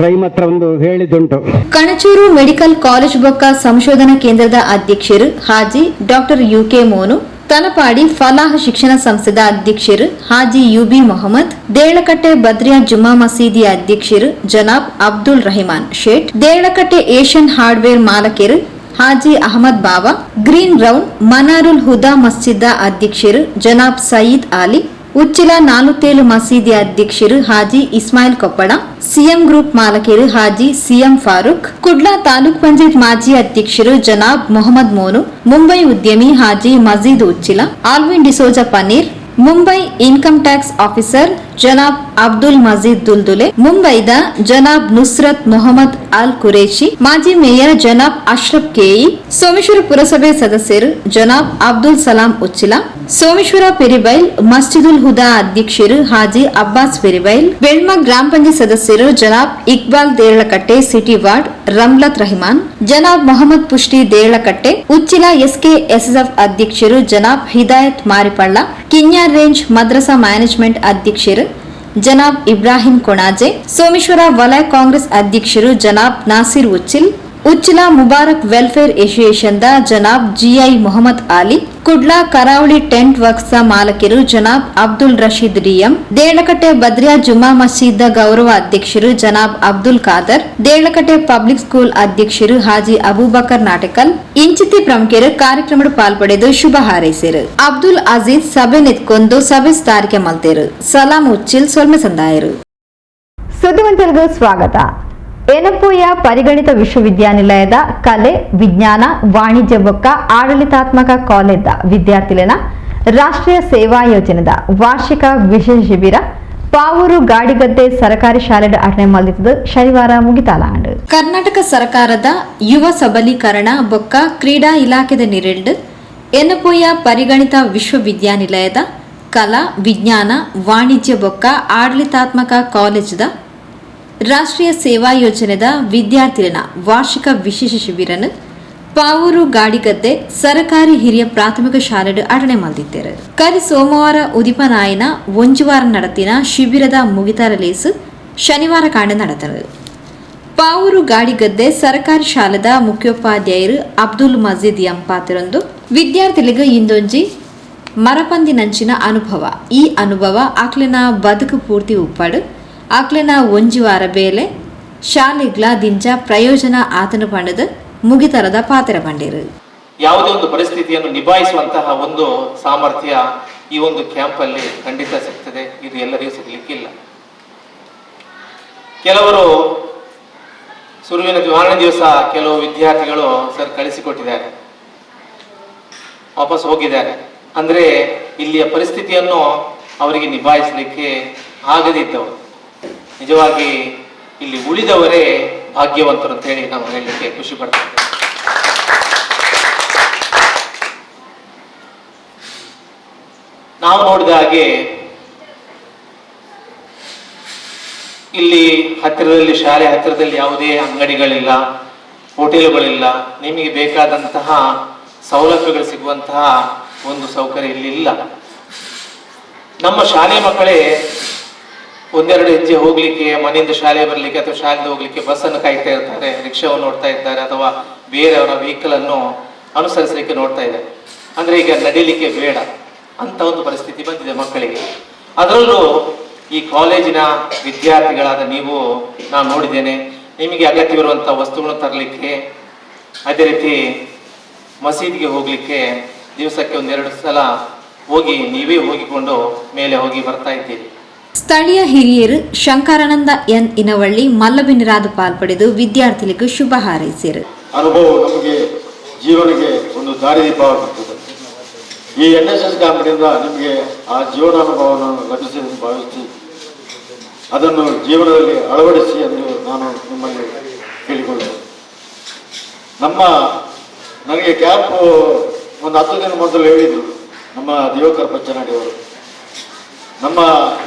ರಹೀಮ್ ಹತ್ರ ಒಂದು ಹೇಳಿದ್ದುಂಟು. ಕಣಚೂರು ಮೆಡಿಕಲ್ ಕಾಲೇಜ್ ಬೊಕ್ಕ ಸಂಶೋಧನಾ ಕೇಂದ್ರದ ಅಧ್ಯಕ್ಷರು ಹಾಜಿ ಡಾಕ್ಟರ್ ಯುಕೆ ಮೋನು, ತಲಪಾಡಿ ಫಲಾಹ್ ಶಿಕ್ಷಣ ಸಂಸ್ಥೆದ ಅಧ್ಯಕ್ಷರು ಹಾಜಿ ಯುಬಿ ಮೊಹಮ್ಮದ್, ದೇಳಕಟ್ಟೆ ಬದ್ರಿಯಾ ಜುಮ್ಮಾ ಮಸೀದಿಯ ಅಧ್ಯಕ್ಷರು ಜನಾಬ್ ಅಬ್ದುಲ್ ರಹಿಮಾನ್ ಶೇಟ್, ದೇಳಕಟ್ಟೆ ಏಷ್ಯನ್ ಹಾರ್ಡ್ವೇರ್ ಮಾಲಕರು ಹಾಜಿ ಅಹಮದ್ ಬಾವಾ, ಗ್ರೀನ್ ಗ್ರೌಂಡ್ ಮನಾರುಲ್ ಹುದಾ ಮಸ್ಜಿದ್ದ ಅಧ್ಯಕ್ಷರು ಜನಾಬ್ ಸಯೀದ್ ಆಲಿ, ಉಚ್ಚಿಲ ನಾಲುತೇಲು ಮಸೀದಿ ಅಧ್ಯಕ್ಷರು ಹಾಜಿ ಇಸ್ಮಾಯಿಲ್ ಕೊಪ್ಪಳ, ಸಿಎಂ ಗ್ರೂಪ್ ಮಾಲಕರು ಹಾಜಿ ಸಿಎಂ ಫಾರೂಕ್, ಕುಡ್ಲಾ ತಾಲೂಕ್ ಪಂಚಾಯತ್ ಮಾಜಿ ಅಧ್ಯಕ್ಷರು ಜನಾಬ್ ಮೊಹಮ್ಮದ್ ಮೋನು, ಮುಂಬೈ ಉದ್ಯಮಿ Haji Majeed Uchila, Alvin D'Souza paneer, Mumbai income tax officer ಜನಾಬ್ Abdul Majeed ದುಲ್ದುಲೆ, ಮುಂಬೈದ ಜನಾಬ್ Nusrat Mohammed ಅಲ್ ಕುರೇಶಿ, ಮಾಜಿ ಮೇಯರ್ ಜನಾಬ್ ಅಶ್ರಫ್ ಕೆಇ, ಸೋಮೇಶ್ವರ ಪುರಸಭೆ ಸದಸ್ಯರು ಜನಾಬ್ ಅಬ್ದುಲ್ ಸಲಾಂ ಉಚ್ಚಿಲ, ಸೋಮೇಶ್ವರ ಪೆರಿಬೈಲ್ ಮಸ್ಜಿದುಲ್ ಹುದಾ ಅಧ್ಯಕ್ಷರು ಹಾಜಿ ಅಬ್ಬಾಸ್ ಪೆರಿಬೈಲ್, ಬೆಳ್ಮ ಗ್ರಾಮ ಪಂಚಾಯತ್ ಸದಸ್ಯರು ಜನಾಬ್ ಇಕ್ಬಾಲ್ ದೇರಳಕಟ್ಟೆ, ಸಿಟಿ ವಾರ್ಡ್ ರಮ್ಲತ್ ರಹಿಮಾನ್, ಜನಾಬ್ ಮೊಹಮ್ಮದ್ ಪುಷ್ಟಿ ದೇರಳಕಟ್ಟೆ, ಉಚ್ಚಿಲ ಎಸ್ಕೆ ಎಸ್ಎಸ್ಎಫ್ ಅಧ್ಯಕ್ಷರು ಜನಾಬ್ ಹಿದಾಯತ್ ಮಾರಿಪಳ್ಳ, ಕಿನ್ಯಾರ್ ರೇಂಜ್ ಮದ್ರಸಾ ಮ್ಯಾನೇಜ್ಮೆಂಟ್ ಅಧ್ಯಕ್ಷರು ಜನಾಬ್ ಇಬ್ರಾಹಿಂ ಕೊಣಾಜೆ, ಸೋಮೇಶ್ವರ ವಲಯ ಕಾಂಗ್ರೆಸ್ ಅಧ್ಯಕ್ಷರು ಜನಾಬ್ ನಾಸಿರ್ ಉಚ್ಚಿಲ್, ಉಚ್ಚಿಲ ಮುಬಾರಕ್ ವೆಲ್ಫೇರ್ ಅಸೋಸಿಯೇಷನ್ದ Janab GI Mohammed Ali, Kudla Karavali tent works ಮಾಲಕರು ಜನಾಬ್ ಅಬ್ದುಲ್ ರಶೀದ್ ಡಿಎಂ, ದೇಳಕಟ್ಟೆ ಬದ್ರಿಯಾ ಜುಮ್ಮಾ ಮಸೀದ್ ಗೌರವ ಅಧ್ಯಕ್ಷರು ಜನಾಬ್ ಅಬ್ದುಲ್ ಖಾದರ್, ದೇಳಕಟ್ಟೆ ಪಬ್ಲಿಕ್ ಸ್ಕೂಲ್ ಅಧ್ಯಕ್ಷರು ಹಾಜಿ ಅಬೂಬಕರ್ ನಾಟಕಲ್ ಇಂಚಿತಿ ಪ್ರಮುಖರು ಕಾರ್ಯಕ್ರಮದ ಪಾಲ್ಪಡೆದು ಶುಭ ಹಾರೈಸಿರು. ಅಬ್ದುಲ್ ಅಜೀಜ್ ಸಭೆ ನಿತ್ಕೊಂಡು ಸಭೆ ತಾರಿಕೆ ಮಲ್ತೇರು. ಸಲಾಂ ಉಚ್ಚಿಲ್ ಸೊಲ್ಮೆ ಸಂದಾಯರು. ಸುದ್ದಿವಂತರಿಗೂ ಸ್ವಾಗತ. ಏನಪ್ಪೂಯ ಪರಿಗಣಿತ ವಿಶ್ವವಿದ್ಯಾನಿಲಯದ ಕಲೆ, ವಿಜ್ಞಾನ, ವಾಣಿಜ್ಯ ಬೊಕ್ಕ ಆಡಳಿತಾತ್ಮಕ ಕಾಲೇಜ್ ವಿದ್ಯಾರ್ಥಿಗಳನ್ನ ರಾಷ್ಟ್ರೀಯ ಸೇವಾ ಯೋಜನೆದ ವಾರ್ಷಿಕ ವಿಶೇಷ ಶಿಬಿರ ಪಾವೂರು ಗಾಡಿಗದ್ದೆ ಸರಕಾರಿ ಶಾಲೆ ಅಟನೆ ಮಲ್ದಿತ್ತದು ಶನಿವಾರ ಮುಗಿತಾಲಾಂಡು. ಕರ್ನಾಟಕ ಸರ್ಕಾರದ ಯುವ ಸಬಲೀಕರಣ ಬೊಕ್ಕ ಕ್ರೀಡಾ ಇಲಾಖೆದ ನಿರೆಲ್ಡ್ ಎನಪೋಯ ಪರಿಗಣಿತ ವಿಶ್ವವಿದ್ಯಾನಿಲಯದ ಕಲಾ, ವಿಜ್ಞಾನ, ವಾಣಿಜ್ಯ ಬೊಕ್ಕ ಆಡಳಿತಾತ್ಮಕ ಕಾಲೇಜದ ರಾಷ್ಟ್ರೀಯ ಸೇವಾ ಯೋಜನೆದ ವಿದ್ಯಾರ್ಥಿಗಳ ವಾರ್ಷಿಕ ವಿಶೇಷ ಶಿಬಿರನು ಪಾವೂರು ಗಾಡಿಗದ್ದೆ ಸರಕಾರಿ ಹಿರಿಯ ಪ್ರಾಥಮಿಕ ಶಾಲೆಡು ಅಟನೆ ಮಲ್ದಿತ್ತೇರು. ಕರಿ ಸೋಮವಾರ ಉದಿಪನಾಯನ ಒಂಜುವಾರ നടത്തിನ ಶಿಬಿರದ ಮುಗಿತಾರ ಲೇಸು ಶನಿವಾರ ಕಾಂಡ നടത്തದು. ಪಾವೂರು ಗಾಡಿಗದ್ದೆ ಸರಕಾರಿ ಶಾಲೆದ ಮುಖ್ಯೋಪಾಧ್ಯಾಯರು ಅಬ್ದುಲ್ ಮಜೀದ್ ಎಂಪಾತಿರೊಂದು ವಿದ್ಯಾರ್ಥಿಗಳಿಗೆ ಇಂದೊಂಜಿ ಮರಪಂದಿನಂಚಿನ ಅನುಭವ. ಈ ಅನುಭವ ಆಕ್ಲೆನ ಬದುಕು ಪೂರ್ತಿ ಉಪ್ಪಡು ಆಕ್ಲೆನ ಒಂಜಿ ವಾರ ಬೇಲೆ ಶಾಲೆಗ್ಲ ದಿಂಜ ಪ್ರಯೋಜನ ಆತನ ಪಂಡದು ಮುಗಿತರದ ಪಾತ್ರ ಪಂಡಿರು. ಯಾವುದೇ ಒಂದು ಪರಿಸ್ಥಿತಿಯನ್ನು ನಿಭಾಯಿಸುವಂತಹ ಒಂದು ಸಾಮರ್ಥ್ಯ ಈ ಒಂದು ಕ್ಯಾಂಪಲ್ಲಿ ಖಂಡಿತ ಸಿಗ್ತದೆ. ಇದು ಎಲ್ಲರಿಗೂ ಸಿಗಲಿಕ್ಕಿಲ್ಲ. ಕೆಲವರು ಸುರುವಿನ ಮಾರನೇ ದಿವಸ ಕೆಲವು ವಿದ್ಯಾರ್ಥಿಗಳು ಸರ್ ಕಳಿಸಿಕೊಟ್ಟಿದ್ದಾರೆ, ವಾಪಸ್ ಹೋಗಿದ್ದಾರೆ. ಅಂದರೆ ಇಲ್ಲಿಯ ಪರಿಸ್ಥಿತಿಯನ್ನು ಅವರಿಗೆ ನಿಭಾಯಿಸಲಿಕ್ಕೆ ಆಗದಿದ್ದವರು ನಿಜವಾಗಿ ಇಲ್ಲಿ ಉಳಿದವರೇ ಭಾಗ್ಯವಂತರು ಅಂತ ಹೇಳಿ ನಾವು ಹೇಳಲಿಕ್ಕೆ ಖುಷಿ ಪಡ್ತೇವೆ. ನಾವು ನೋಡಿದ ಹಾಗೆ ಇಲ್ಲಿ ಹತ್ತಿರದಲ್ಲಿ, ಶಾಲೆ ಹತ್ತಿರದಲ್ಲಿ ಯಾವುದೇ ಅಂಗಡಿಗಳಿಲ್ಲ, ಹೋಟೆಲುಗಳಿಲ್ಲ. ನಿಮಗೆ ಬೇಕಾದಂತಹ ಸೌಲಭ್ಯಗಳು ಸಿಗುವಂತಹ ಒಂದು ಸೌಕರ್ಯ ಇಲ್ಲಿ ಇಲ್ಲ. ನಮ್ಮ ಶಾಲೆ ಮಕ್ಕಳೇ ಒಂದೆರಡು ಹೆಜ್ಜೆ ಹೋಗ್ಲಿಕ್ಕೆ, ಮನೆಯಿಂದ ಶಾಲೆ ಬರಲಿಕ್ಕೆ ಅಥವಾ ಶಾಲೆಯಿಂದ ಹೋಗ್ಲಿಕ್ಕೆ ಬಸ್ಸನ್ನು ಕಾಯ್ತಾ ಇರ್ತಾರೆ, ರಿಕ್ಷಾವನ್ನು ನೋಡ್ತಾ ಇದ್ದಾರೆ, ಅಥವಾ ಬೇರೆಯವರ ವೆಹಿಕಲ್ ಅನ್ನು ಅನುಸರಿಸಲಿಕ್ಕೆ ನೋಡ್ತಾ ಇದ್ದಾರೆ. ಅಂದ್ರೆ ಈಗ ನಡೀಲಿಕ್ಕೆ ಬೇಡ ಅಂತ ಒಂದು ಪರಿಸ್ಥಿತಿ ಬಂದಿದೆ ಮಕ್ಕಳಿಗೆ. ಅದರಲ್ಲೂ ಈ ಕಾಲೇಜಿನ ವಿದ್ಯಾರ್ಥಿಗಳಾದ ನೀವು, ನಾನು ನೋಡಿದ್ದೇನೆ, ನಿಮಗೆ ಅಗತ್ಯವಿರುವಂಥ ವಸ್ತುಗಳನ್ನು ತರಲಿಕ್ಕೆ, ಅದೇ ರೀತಿ ಮಸೀದಿಗೆ ಹೋಗಲಿಕ್ಕೆ ದಿವಸಕ್ಕೆ ಒಂದೆರಡು ಸಲ ಹೋಗಿ ನೀವೇ ಹೋಗಿಕೊಂಡು ಮೇಲೆ ಹೋಗಿ ಬರ್ತಾ ಇದ್ದೀರಿ. ಸ್ಥಳೀಯ ಹಿರಿಯರು ಶಂಕರಾನಂದ ಎನ್ ಇನವಳ್ಳಿ ಮಲ್ಲಬಿನರಾದ ಪಾಲ್ಪಡೆದು ವಿದ್ಯಾರ್ಥಿಗಳಿಗೆ ಶುಭ ಹಾರೈಸಿದರು. ಅನುಭವ ನಮಗೆ ಜೀವನಕ್ಕೆ ಒಂದು ದಾರಿದೀಪವಾಗಿರ್ತದೆ. ಈ NSS ಕ್ಯಾಂಪ್ನಿಂದ ನಿಮಗೆ ಆ ಜೀವನಾನುಭವವನ್ನು ಲಭಿಸಿ ಭಾವಿಸಿ ಅದನ್ನು ಜೀವನದಲ್ಲಿ ಅಳವಡಿಸಿ ಎಂದು ನಾನು ನಿಮ್ಮಲ್ಲಿ ಕೇಳಿಕೊಳ್ಳುತ್ತೇನೆ. ನನಗೆ ಕ್ಯಾಂಪು ಒಂದು 10 ದಿನ ಮೊದಲು ಹೇಳಿದರು ನಮ್ಮ ದಿವಾಕರ್ ಪಚ್ಚನಾಡಿಯವರು. ನಮ್ಮ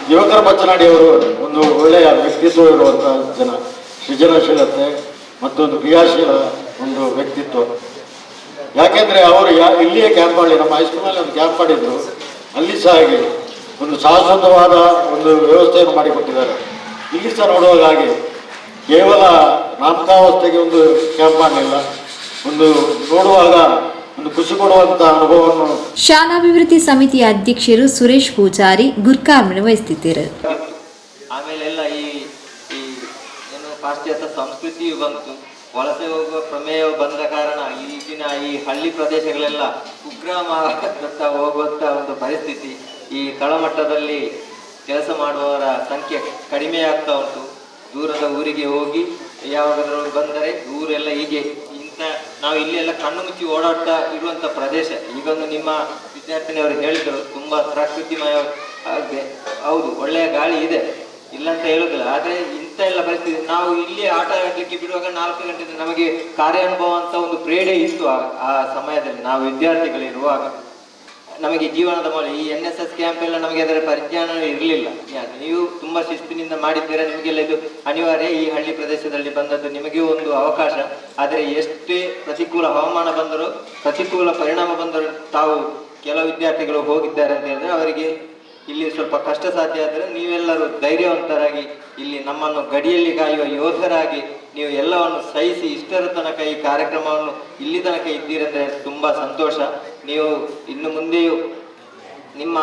ದಿವಾಕರ್ ಪಚ್ಚನಾಡಿಯವರು ಒಂದು ಒಳ್ಳೆಯ ವ್ಯಕ್ತಿತ್ವ ಇರುವಂಥ ಜನ, ಸೃಜನಶೀಲತೆ ಮತ್ತೊಂದು ಕ್ರಿಯಾಶೀಲ ಒಂದು ವ್ಯಕ್ತಿತ್ವ. ಯಾಕೆಂದರೆ ಅವರು ಇಲ್ಲಿಯೇ ಕ್ಯಾಂಪ್ ಮಾಡಿ, ನಮ್ಮ ಹೈಸ್ಕೂಲ್ನಲ್ಲಿ ಒಂದು ಕ್ಯಾಂಪ್ ಮಾಡಿದ್ರು, ಅಲ್ಲಿ ಸಹ ಹಾಗೆ ಒಂದು ಶಾಶ್ವತವಾದ ಒಂದು ವ್ಯವಸ್ಥೆಯನ್ನು ಮಾಡಿಕೊಟ್ಟಿದ್ದಾರೆ. ಇಲ್ಲಿ ಸಹ ನೋಡುವಾಗ ಹಾಗೆ ಕೇವಲ ನಾಮಕಾವಸ್ಥೆಗೆ ಒಂದು ಕ್ಯಾಂಪ್ ಮಾಡಲಿಲ್ಲ, ಒಂದು ನೋಡುವಾಗ ಒಂದು ಖುಷಿ ಕೊಡುವಂತಹ ಅನುಭವವನ್ನು. ಶಾಲಾಭಿವೃದ್ಧಿ ಸಮಿತಿಯ ಅಧ್ಯಕ್ಷರು ಸುರೇಶ್ ಪೂಜಾರಿ ಗುರ್ಕಾರ್ಮಣೆ ವಹಿಸುತ್ತಿದ್ದರು. ಆಮೇಲೆಲ್ಲ ಈ ಏನು ಪಾಶ್ಚಾತ್ಯ ಸಂಸ್ಕೃತಿಯು ಬಂತು, ವಲಸೆ ಹೋಗುವ ಪ್ರಮೇಯ ಬಂದ ಕಾರಣ ಈಗಿನ ಈ ಹಳ್ಳಿ ಪ್ರದೇಶಗಳೆಲ್ಲ ಕುಗ್ರಾಮದತ್ತ ಹೋಗುವಂಥ ಒಂದು ಪರಿಸ್ಥಿತಿ. ಈ ತಳಮಟ್ಟದಲ್ಲಿ ಕೆಲಸ ಮಾಡುವವರ ಸಂಖ್ಯೆ ಕಡಿಮೆ ಆಗ್ತಾ ಉಂಟು. ದೂರದ ಊರಿಗೆ ಹೋಗಿ ಯಾವಾಗಾದರೂ ಬಂದರೆ ಊರೆಲ್ಲ ಹೀಗೆ ಇಂಥ ನಾವು ಇಲ್ಲೆಲ್ಲ ಕಣ್ಣು ಮುಚ್ಚಿ ಓಡಾಡ್ತಾ ಇರುವಂಥ ಪ್ರದೇಶ. ಈಗೊಂದು ನಿಮ್ಮ ವಿದ್ಯಾರ್ಥಿನಿಯವರು ಹೇಳಿದರು, ತುಂಬ ಪ್ರಕೃತಿಮಯ ಆಗಿದೆ, ಹೌದು ಒಳ್ಳೆಯ ಗಾಳಿ ಇದೆ, ಇಲ್ಲ ಅಂತ ಹೇಳುದಿಲ್ಲ. ಆದರೆ ಇಂಥ ಎಲ್ಲ ಪರಿಸ್ಥಿತಿ ನಾವು ಇಲ್ಲಿ ಆಟ ಆಡಲಿಕ್ಕೆ ಬಿಡುವಾಗ 4 ಗಂಟೆ ನಮಗೆ ಕಾರ್ಯಾನುಭವ ಅಂತ ಒಂದು ಪ್ರೇಡೆ ಇತ್ತು ಆ ಸಮಯದಲ್ಲಿ. ನಾವು ವಿದ್ಯಾರ್ಥಿಗಳಿರುವಾಗ ನಮಗೆ ಜೀವನದ ಮೌಲ್ಯ ಈ NSS camp ಎಲ್ಲ ನಮಗೆ ಅದರ ಪರಿಜ್ಞಾನ ಇರಲಿಲ್ಲ. ನೀವು ತುಂಬ ಶಿಸ್ತಿನಿಂದ ಮಾಡಿದ್ದೀರಾ, ನಿಮಗೆಲ್ಲ ಇದು ಅನಿವಾರ್ಯ. ಈ ಹಳ್ಳಿ ಪ್ರದೇಶದಲ್ಲಿ ಬಂದದ್ದು ನಿಮಗೂ ಒಂದು ಅವಕಾಶ. ಆದರೆ ಎಷ್ಟೇ ಪ್ರತಿಕೂಲ ಹವಾಮಾನ ಬಂದರೂ, ಪ್ರತಿಕೂಲ ಪರಿಣಾಮ ಬಂದರೂ, ತಾವು ಕೆಲವು ವಿದ್ಯಾರ್ಥಿಗಳು ಹೋಗಿದ್ದಾರೆ ಅಂತ ಹೇಳಿದ್ರೆ ಅವರಿಗೆ ಇಲ್ಲಿ ಸ್ವಲ್ಪ ಕಷ್ಟ ಸಾಧ್ಯ. ಆದರೆ ನೀವೆಲ್ಲರೂ ಧೈರ್ಯವಂತರಾಗಿ ಇಲ್ಲಿ ನಮ್ಮನ್ನು ಗಡಿಯಲ್ಲಿ ಕಾಯುವ ಯೋಧರಾಗಿ ನೀವು ಎಲ್ಲವನ್ನು ಸಹಿಸಿ ಇಷ್ಟರ ತನಕ ಈ ಕಾರ್ಯಕ್ರಮವನ್ನು ಇಲ್ಲಿ ತನಕ ಇದ್ದೀರಂದರೆ ತುಂಬ ಸಂತೋಷ. ನೀವು ಇನ್ನು ಮುಂದೆಯೂ ನಿಮ್ಮ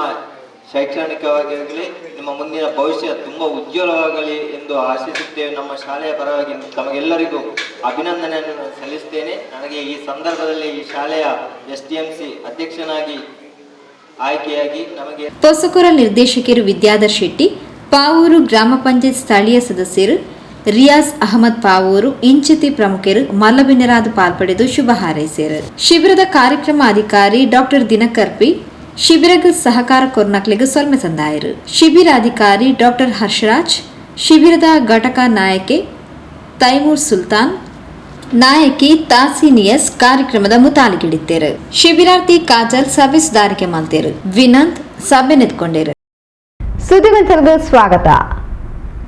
ಶೈಕ್ಷಣಿಕವಾಗಿ ಆಗಲಿ ನಿಮ್ಮ ಮುಂದಿನ ಭವಿಷ್ಯ ತುಂಬ ಉಜ್ವಲವಾಗಲಿ ಎಂದು ಆಶಿಸುತ್ತೇವೆ. ನಮ್ಮ ಶಾಲೆಯ ಪರವಾಗಿ ತಮಗೆಲ್ಲರಿಗೂ ಅಭಿನಂದನೆಯನ್ನು ಸಲ್ಲಿಸುತ್ತೇನೆ. ನನಗೆ ಈ ಸಂದರ್ಭದಲ್ಲಿ ಈ ಶಾಲೆಯ SDMC ಅಧ್ಯಕ್ಷನಾಗಿ ಆಯ್ಕೆಯಾಗಿ ನಮಗೆ ಪೊಸಕೊರ ನಿರ್ದೇಶಕರು ವಿದ್ಯಾಧರ್ ಶೆಟ್ಟಿ, ಪಾವೂರು ಗ್ರಾಮ ಪಂಚಾಯತ್ ಸ್ಥಳೀಯ ಸದಸ್ಯರು ರಿಯಾಜ್ ಅಹಮದ್ ಪಾವೂರು ಇಂಚಿತಿ ಪ್ರಮುಖರು ಮಲ್ಲಬಿನರಾದ ಪಾಲ್ಪಡೆದು ಶುಭ ಹಾರೈಸಿದರು. ಶಿಬಿರದ ಕಾರ್ಯಕ್ರಮ ಅಧಿಕಾರಿ ಡಾಕ್ಟರ್ ದಿನಕರ್ ಪಿ ಶಿಬಿರಗ ಸಹಕಾರ ಕೊರ್ನಕ್ಲಿಗೆ ಸೊಲ್ಮೆ ಸಂದಾಯರು. ಶಿಬಿರಾಧಿಕಾರಿ ಡಾಕ್ಟರ್ ಹರ್ಷರಾಜ್, ಶಿಬಿರದ ಘಟಕ ನಾಯಕಿ ತೈಮೂರ್ ಸುಲ್ತಾನ್, ನಾಯಕಿ ತಾಸಿನಿಯಸ್ ಕಾರ್ಯಕ್ರಮದ ಮುತಾಲಿಗಿಡಿತ್ತೇರು. ಶಿಬಿರಾರ್ಥಿ ಕಾಜಲ್ ಸಭೆ ಸುಧಾರಿಕೆ ಮಲ್ತೇರು. ವಿನಂತ್ ಸಭೆ ನಿಂತ್ಕೊಂಡೇರು. ಸುದ್ದಿಗೊಂಚಲ್ಗೆ ಸ್ವಾಗತ.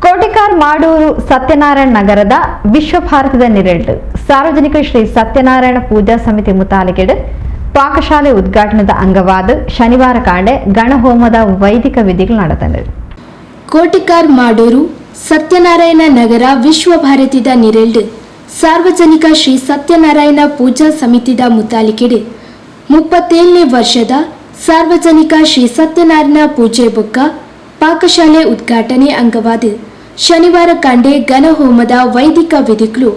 ಕೋಟಿಕಾರ್ ಮಾಡೂರು ಸತ್ಯನಾರಾಯಣ ನಗರದ ವಿಶ್ವಭಾರತದ ನಿರೆಲ್ಡು ಸಾರ್ವಜನಿಕ ಶ್ರೀ ಸತ್ಯನಾರಾಯಣ ಪೂಜಾ ಸಮಿತಿ ಮುತಾಲಿಕೆಡು ಪಾಕಶಾಲೆ ಉದ್ಘಾಟನದ ಅಂಗವಾದ ಶನಿವಾರ ಕಾಂಡೆ ಗಣಹೋಮದ ವೈದಿಕ ವಿಧಿಗಳು ನಡೆದವು. ಕೋಟಿಕಾರ್ ಮಾಡೂರು ಸತ್ಯನಾರಾಯಣ ನಗರ ವಿಶ್ವಭಾರತಿದ ನಿರೆಲ್ಡು ಸಾರ್ವಜನಿಕ ಶ್ರೀ ಸತ್ಯನಾರಾಯಣ ಪೂಜಾ ಸಮಿತಿದ ಮುತಾಲಿಕೆಡು 37ನೇ ವರ್ಷದ ಸಾರ್ವಜನಿಕ ಶ್ರೀ ಸತ್ಯನಾರಾಯಣ ಪೂಜೆ ಬೊಕ್ಕ ಪಾಕಶಾಲೆ ಉದ್ಘಾಟನೆ ಅಂಗವಾದ ಶನಿವಾರ ಕಾಂಡೆ ಗಣಹೋಮದ ವೈದಿಕ ವಿಧಿಗಳು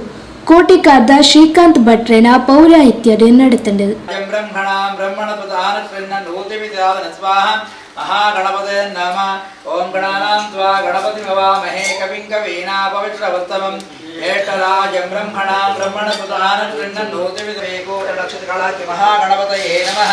ಕೋಟಿಕಾರ್ದ ಶ್ರೀಕಾಂತ್ ಭಟ್ರೆನ ಪೌರಾಹಿತ್ಯಡ್ ನಡೆತಂಡು. ಮಹಾಗಣಪತಯೇ ನಮಃ. ಓಂ ಗಣಾನಾಂ ತ್ವಾ ಗಣಪತಿ ಭವಾಮಹೇ ಕವಿಂ ಕವೀನಾಪವಿತ್ರವತ್ತಮಂ ಜ್ಯೇಷ್ಠರಾಜಂ ಬ್ರಹ್ಮಣಾಂ ಬ್ರಹ್ಮಣಪದಾನೃನ್ನೋತಿವಿದೇಕೋ ನಕ್ಷತ್ರಗಳಾಕಿ ಮಹಾಗಣಪತಯೇ ನಮಃ.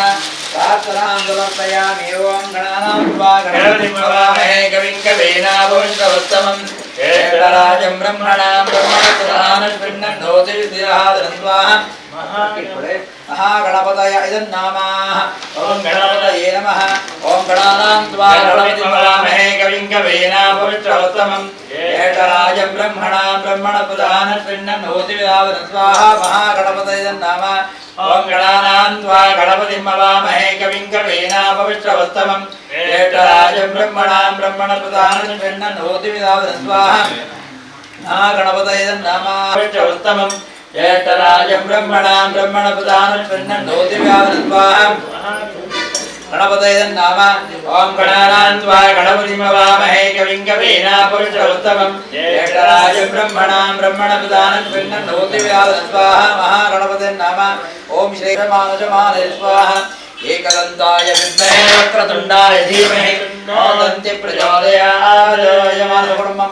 ಪ್ರಾರ್ಥನಾಂ ಸಮರ್ಪಯಾಮಿ. ಓಂ ಗಣಾನಾಂ ತ್ವಾ ಗಣಪತಿ ಭವಾಮಹೇ ಕವಿಂ ಕವೀನಾಪವಿತ್ರವತ್ತಮಂ ಜ್ಯೇಷ್ಠರಾಜಂ ಬ್ರಹ್ಮಣಾಂ ಬ್ರಹ್ಮಣಪದಾನೃನ್ನೋತಿವಿದೇಹ ಮಹಾಗಣಪತಯ ಇದನ್ನಾಮಾಃ. ಓಂ ಗಣಪತಯೇ ನಮಃ. ಓಂ ಗಣಾನಾಂ ತ್ವಾ ಗಣಪತಿಂ ಭವಾಮಹೇ ಕವಿಂ ಕವೀನಾಪವಿತ್ರವತ್ತಮಂ ಜ್ಯೇಷ್ಠರಾಜಂ ಬ್ರಹ್ಮಣಾಂ ಬ್ರಹ್ಮಣಪದಾನೃನ್ನೋತಿವಿದಾವನ ಸ್ವಾಹ. ಮಹಾಗಣಪತಯ ಇದನ್ನಾಮ. ಓಂ ಗಣಾನಾಂ ತ್ವಾ ಗಣಪತಿಂ ಭವಾಮಹೇ ಕವಿಂ ಕವೀನಾಪವಿತ್ರವತ್ತಮಂ ಜ್ಯೇಷ್ಠರಾಜಂ ಬ್ರಹ್ಮಣಾಂ ಬ್ರಹ್ಮಣಪದಾನೃನ್ನೋತಿವಿದಾವನ ಸ್ವಾಹ. ಮಹಾಗಣಪತಯ ಇದನ್ನಾಮ ಪವಿತ್ರವತ್ತಮಂ ಜ್ಯೇಷ್ಠರಾಜಂ ಬ್ರಹ್ಮಣಾಂ ಬ್ರಹ್ಮಣಪದಾನೃನ್ನೋತಿವಿದಾವನ ಸ್ವಾಹ. ಗಣಪತಯ ನಾಮ. ಓಂ ಗಣಾನಾಂ ತ್ವಾ ಗಣಪತಿಂ ಭವಾಮಹೇ ಕವಿಂ ಕವೀನಾಪವಿತ್ರವತ್ತಮಂ ಜ್ಯೇಷ್ಠರಾಜಂ ಬ್ರಹ್ಮಣಾಂ ಬ್ರಹ್ಮಣಪದಾನೃನ್ನೋತಿವಿದಾವನ ಸ್ವಾಹ. ಮಹಾಗಣಪತಯ ನಾಮ. ಓಂ ಶ್ರೀ ಮಾನಸಮಾನಯ ಸ್ವಾಹ. ಏಕದಂತಾಯ ವಿದ್ಮಹೇ ವಕ್ರತುಂಡಾಯ ಧೀಮಹಿ ತನ್ನೋ ದಂತಿ ಪ್ರಚೋದಯಾತ್. ಯಜಮಾನ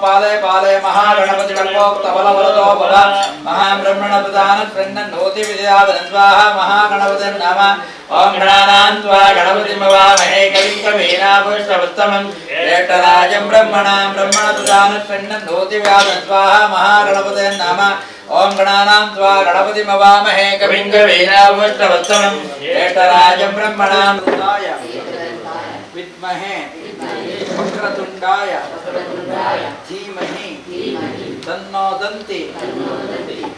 ಪಾಲಯ ಪಾಲಯ ಮಹಾಗಣಪತಿ ಕಲ್ಪೋಕ್ತ ಬಲಬಲದೋ ಬಲ ಮಹಾಬ್ರಹ್ಮಣ ಪ್ರಧಾನ ಪ್ರನ್ನೋತಿ ವಿದ್ಯಾಧನ ಸ್ವಾಹ. ಮಹಾಗಣಪತಿ ನಮ. ಓಂ ಗಣಾನಾಂ ತ್ವಾ ಗಣಪತಿಂ ಭವಾಮಹೇ ಕವಿಂ ಕವೀನಾಪವಿತ್ರವತ್ತಮಂ ಜ್ಯೇಷ್ಠರಾಜಂ ಬ್ರಹ್ಮಣಾಂ ಬ್ರಹ್ಮಣ ಪ್ರಧಾನ ಪ್ರನ್ನೋತಿ ವ್ಯಾಧನ ಸ್ವಾಹ. ಮಹಾಗಣಪತಿ ನಮ. ಓಂ ಗಣಾನಾಂ ತ್ವಾ ಗಣಪತಿಂ ಭವಾಮಹೇ ಕವಿಂ ಕವೀನಾಪವಿತ್ರವತ್ತಮಂ ಜ್ಯೇಷ್ಠರಾಜಂ ಬ್ರಹ್ಮಣಾಂ ವಿದ್ಮಹೇ ವಕ್ರತುಂಡಾಯ ಧೀಮಹಿ ತನ್ನೋ ದಂತಿ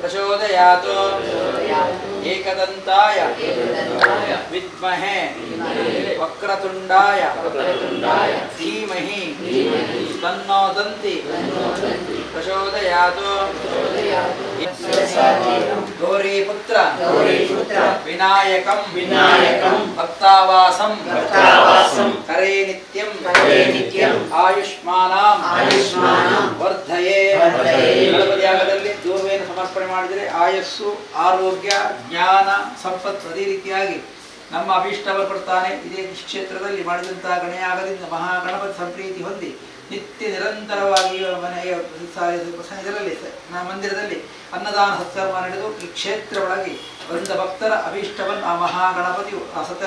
ಪ್ರಚೋದಯಾತ್. ಏಕದಂತಾಯ ವಿದ್ಮಹೇ ವಕ್ರತುಂಡಾಯ ಧೀಮಹಿ ತನ್ನೋ ದಂತಿ ಪ್ರಚೋದಯಾತ್. ಗೌರೀಪುತ್ರ ವಿನಾಯಕಂ ಭಕ್ತಾವಾಸಂ ಕರೇ ನಿತ್ಯಂ ಆಯುಷ್ಮಾನಾಂ ವರ್ಧಯೇ. ಗಣಪತಿಯಾಗದಲ್ಲಿ ದೂರ್ವೆಯನ್ನು ಸಮರ್ಪಣೆ ಮಾಡಿದರೆ ಆಯಸ್ಸು, ಆರೋಗ್ಯ, ಜ್ಞಾನ, ಸಂಪತ್ತು ಅದೇ ರೀತಿಯಾಗಿ ನಮ್ಮ ಅಭೀಷ್ಟವನ್ನು ಕೊಡ್ತಾನೆ. ಇದೇ ಕ್ಷೇತ್ರದಲ್ಲಿ ಮಾಡಿದಂತಹ ಗಣಯಾಗದಿಂದ ಮಹಾಗಣಪತಿ ಸಂಪ್ರೀತಿ ಹೊಂದಿ ನಿತ್ಯ ನಿರಂತರವಾಗಿ ಮನೆಯ ಇದರಲ್ಲಿ ಮಂದಿರದಲ್ಲಿ ಅನ್ನದಾನ ಸತ್ಕರ್ಮ ನಡೆದು ಈ ಕ್ಷೇತ್ರ ಒಳಗೆ ಬಂದ ಭಕ್ತರ ಅಭೀಷ್ಟವನ್ನು ಆ ಮಹಾಗಣಪತಿಯು ಆ ಸತ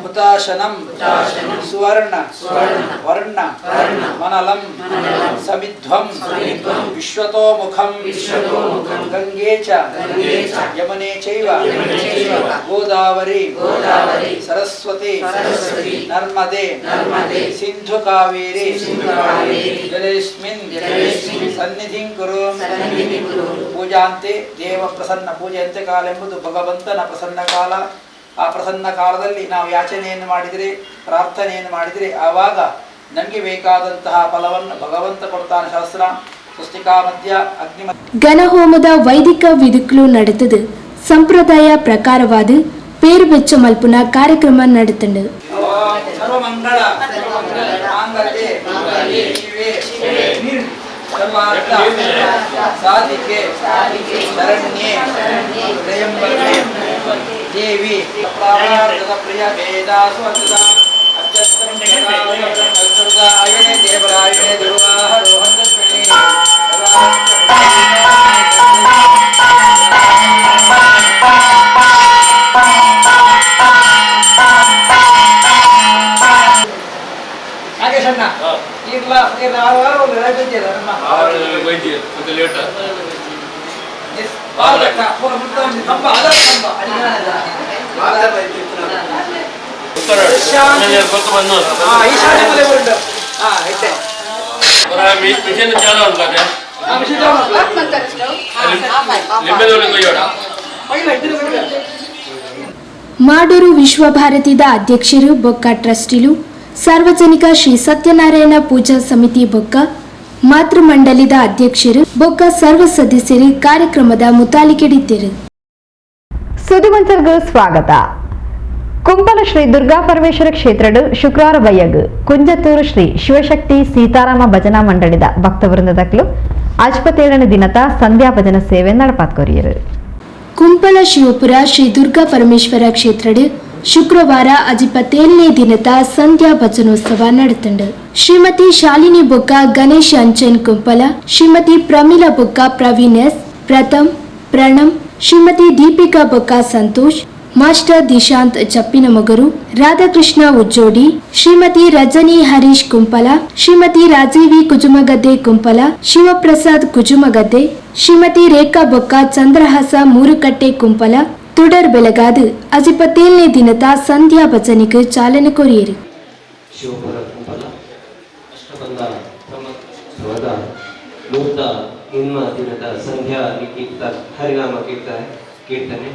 ಹುತಾಶನಂ ಸುವರ್ಣ ವರ್ಣ ಮನಲಂ ಸಮಿಧ್ವಂ ವಿಶ್ವತೋಮುಖಂ ಗಂಗೇ ಚ ಯಮುನೆ ಚೈವ ಗೋದಾವರಿ ಸರಸ್ವತಿ ನರ್ಮದೆ ಸಿಂಧು ಕಾವೇರಿ ಜಲೇಸ್ಮಿನ್ ಸನ್ನಿಧಿಂ ಕುರು. ಪೂಜಾಂತೆ ದೇವ ಪ್ರಸನ್ನ ಪೂಜೆ ಅಂತ್ಯಕಾಲ ಎಂಬುದು ಭಗವಂತನ ಪ್ರಸನ್ನ ಕಾಲ. ಆ ಪ್ರಸನ್ನ ಕಾಲದಲ್ಲಿ ನಾವು ಯಾಚನೆಯನ್ನು ಮಾಡಿದರೆ, ಪ್ರಾರ್ಥನೆಯನ್ನು ಮಾಡಿದರೆ ಆವಾಗ ನಮಗೆ ಬೇಕಾದಂತಹ ಫಲವನ್ನು ಭಗವಂತ ಕೊಡ್ತಾನೆ. ಶಾಸ್ತ್ರ ಸ್ವಸ್ತಿಕಾ ಮಧ್ಯ ಅಗ್ನಿ ಗಣಹೋಮದ ವೈದಿಕ ವಿಧಿಗಳು ನಡೆತದು ಸಂಪ್ರದಾಯ ಪ್ರಕಾರವಾದ ಪೇರು ಬೆಚ್ಚ ಮಲ್ಪುನ ಕಾರ್ಯಕ್ರಮ ನಡೆತಂಡು. ಸರ್ವಮಂಗಳ ಮಾಂಗಲ್ಯೆ ಶಿವೆ ಸರ್ವಾರ್ಥ ಸಾಧಿಕೆ ಶರಣ್ಯೆ ತ್ರಯಂಬಕೆ ದೇವಿ ಪ್ರಾರ್ಥದ ಪ್ರಿಯ ವೇದಾಸು ಅಚ್ಯುತ ಅಯನೆ ದೇವರಾಯಣೆ ದುರ್ವಾಹ ರೋಹಂದರ್ಪಿಣಿ. ನಾಗೇಶಣ್ಣ ಈಗಲ ಈಗ ಆರು ವಾರ ಒಂದು ರೈತ ನಮ್ಮ ಕಂಬ ಅದರ ಕಂಬ. ಈಶಾನ್ಯ ಮೂಲೆ ಉಂಟು. ಹಾ ಇಟ್ಟೆ. ಮಿಷನ್ ಚಾಲು. ಮಾಡೂರು ವಿಶ್ವಭಾರತಿದ ಅಧ್ಯಕ್ಷರು ಬೊಕ್ಕ ಟ್ರಸ್ಟಿಲು, ಸಾರ್ವಜನಿಕ ಶ್ರೀ ಸತ್ಯನಾರಾಯಣ ಪೂಜಾ ಸಮಿತಿ ಬೊಕ್ಕ ಮಾತೃಮಂಡಲಿದ ಅಧ್ಯಕ್ಷರು ಬೊಕ್ಕ ಸರ್ವ ಸದಸ್ಯರು ಕಾರ್ಯಕ್ರಮದ ಮುತಾಲಿಕೆಡಿದ್ದರು. ಸುದ್ದಿಗೊಂಚಲ್ಗೂ ಸ್ವಾಗತ. ಕುಂಬಲ ಶ್ರೀ ದುರ್ಗಾ ಪರಮೇಶ್ವರ ಕ್ಷೇತ್ರಡು ಶುಕ್ರವಾರ ಬಯ್ಯಗ್ ಕುಂಜತ್ತೂರು ಶ್ರೀ ಶಿವಶಕ್ತಿ ಸೀತಾರಾಮ ಭಜನಾ ಮಂಡಳಿದ ಭಕ್ತವೃಂದದಕ್ಲು ಅಜ್ಪತೇಳನೇ ದಿನತ ಸಂಧ್ಯಾ ಭಜನ ಸೇವೆ ನಡಪಾತ್ಕೊರಿಯರು. ಕುಂಪಲ ಶಿವಪುರ ಶ್ರೀ ದುರ್ಗಾ ಪರಮೇಶ್ವರ ಕ್ಷೇತ್ರಡು ಶುಕ್ರವಾರ ಅಜಿಪತ್ತೇಳನೇ ದಿನದ ಸಂಧ್ಯಾ ಭಜನೋತ್ಸವ ನಡೆತಂಡು. ಶ್ರೀಮತಿ ಶಾಲಿನಿ ಬೊಕ್ಕ ಗಣೇಶ್ ಅಂಚನ್ ಕುಂಪಲ, ಶ್ರೀಮತಿ ಪ್ರಮೀಲಾ ಬೊಕ್ಕ ಪ್ರವೀಣ್ ಎಸ್, ಪ್ರಥಮ್, ಪ್ರಣಮ್, ಶ್ರೀಮತಿ ದೀಪಿಕಾ ಬೊಕ್ಕ ಸಂತೋಷ್, ಮಾಸ್ಟರ್ ದಿಶಾಂತ್ ಚಪ್ಪಿನಮೊಗರು, ರಾಧಾಕೃಷ್ಣ ಉಜ್ಜೋಡಿ, ಶ್ರೀಮತಿ ರಜನಿ ಹರೀಶ್ ಕುಂಪಲ, ಶ್ರೀಮತಿ ರಾಜೀವಿ ಕುಜುಮಗದ್ದೆ ಕುಂಪಲ, ಶಿವಪ್ರಸಾದ್ ಕುಜುಮಗದ್ದೆ, ಶ್ರೀಮತಿ ರೇಖಾ ಬೊಕ್ಕ ಚಂದ್ರಹಾಸ ಮೂರುಕಟ್ಟೆ ಕುಂಪಲ ತುಡರ್ ಬೆಳಗಾದು ಅಜಿಪತ್ತೇಳನೇ ದಿನದ ಸಂಧ್ಯಾ ಭಜನೆಗೆ ಚಾಲನೆ ಕೊರಿಯರು. ಶಿವಪುರ ಕುಂಪಲ ಅಷ್ಟಬಂಧ ಬ್ರಹ್ಮೋತ್ಸವದ 108 ದಿನದ ಸಂಧ್ಯಾ ಕೀರ್ತ ಹರಿನಾಮ ಕೀರ್ತನೆ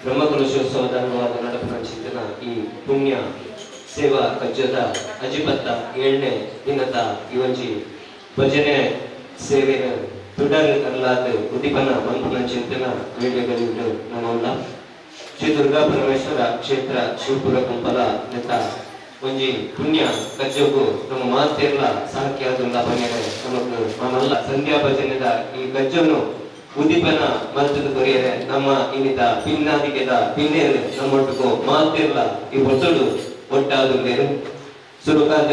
ಬ್ರಹ್ಮಕಲಶೋತ್ಸವದ ಅಂಗವಾದ ನಡಪನ ಚಿಂತನ ಈ ಪುಣ್ಯ ಸೇವಾ ಕಜ್ಜದ ಅಜಿಪತ್ತ 7ನೇ ದಿನದ ಇವಂಜಿ ಭಜನೆ ಸೇವೆನ ತುಡರ್ ಅರ್ಲಾದ ಉದಿಪನ ಮನ್ಪುನ ಚಿಂತನ ವೇಳೆಗಳಿಂದ ನಮ್ಮಲ್ಲ ಶ್ರೀ ದುರ್ಗಾ ಪರಮೇಶ್ವರ ಕ್ಷೇತ್ರ ಶಿವಪುರ ಕುಂಪಲ ನೆತ್ತ ಒಂಜಿ ಪುಣ್ಯ ಕಜ್ಜಗು ನಮ್ಮ ಮಾತೆರ್ಲ ಸಾಕ್ಯಾದುಲ್ಲ ಬನ್ನೆರೆ ನಮಕ್ ಮಾಮಲ್ಲ ಸಂಧ್ಯಾ ಭಜನೆದ ಈ ಕಜ್ಜನು ಉದಿಪನ ಮಲ್ತದ ಕೊರಿಯರೆ ನಮ್ಮ ಇನ್ನಿತ ಪಿನ್ನಾದಿಗೆದ ಪಿನ್ನೇರು ನಮ್ಮೊಟ್ಟುಗು ಮಾತೆರ್ಲ ಈ ಒತ್ತಡು ಒಟ್ಟಾದುಲ್ಲೇರು. ಸುರುಕಾದ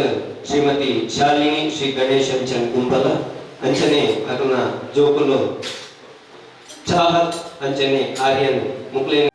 ಶ್ರೀಮತಿ ಶಾಲಿನಿ ಶ್ರೀ ಗಣೇಶ್ ಅಂಚನ್ ಕುಂಪಲ ಅಂಚನೆ ಅರುಣ ಜೋಕುಲು ಚಾಹತ್ ಅಂಚನೆ ಆರ್ಯನ್ ಮುಕ್ಲೇನ್.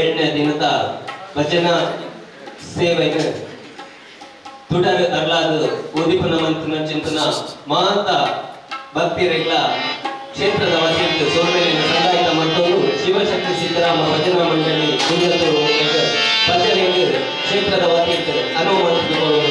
ಏಳನೇ ದಿನದ ಭಜನಾ ಸೇವೆಯನ್ನು ತುಡರು ಅರ್ಲಾದು ಉದಿಪನ ಮಂತಿನ ಚಿಂತನ ಮಾತ ಭಕ್ತಿರೆಲ್ಲ ಕ್ಷೇತ್ರದ ವಸಿಟ್ಟು ಸೋಮೇಲಿನ ಸಂದಾಯಿತ ಮತ್ತು ಶಿವಶಕ್ತಿ ಸಿದ್ದರಾಮ ಭಜನಾ ಮಂಡಳಿ ಕುಂದತ್ತೂರು ಭಜನೆಗೆ ಕ್ಷೇತ್ರದ ವತಿಯಿಂದ ಅನುವು ಮಂತಿಕೊಂಡು.